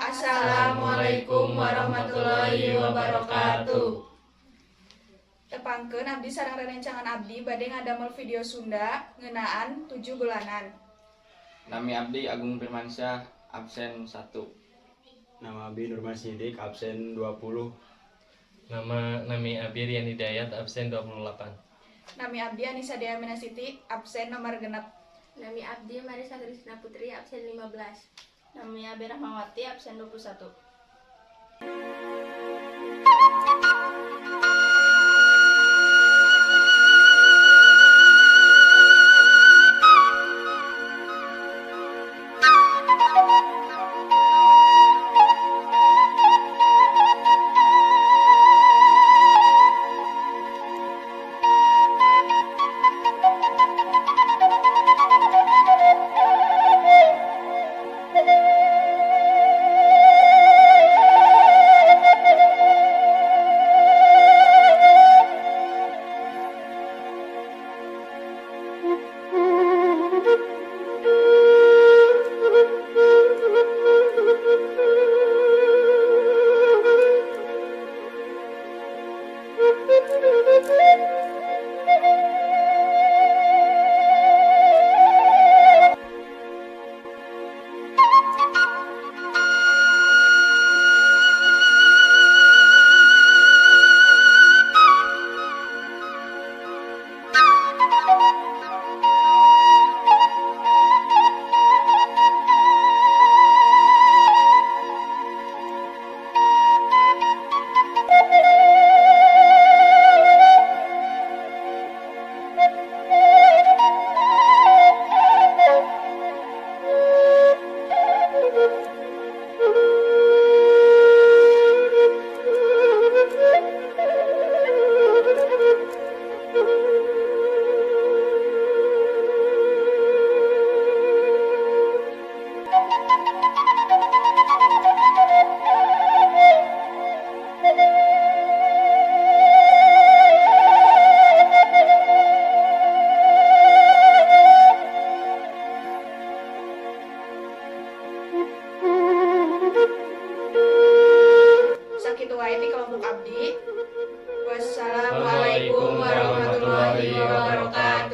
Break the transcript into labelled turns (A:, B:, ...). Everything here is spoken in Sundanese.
A: Assalamualaikum warahmatullahi wabarakatuh.
B: Tepangkeun, abdi sareng rerencangan abdi bade ngadamel video Sunda ngeunaan tujuh bulanan.
C: Nami abdi Agung Firmansyah, absen 1.
D: Nama abdi Nurman Sidik, absen 20.
E: Nami abi Rian Hidayat, absen 28.
B: Nami abdi Anissa Dea Minasiti, absen nomor 6.
F: Nami abdi Marisa Krisna Putri, absen 15.
A: Nami Abi Rahmawati, absen 21. Sakitu wae ti kelompok abdi. Wassalamualaikum warahmatullahi wabarakatuh.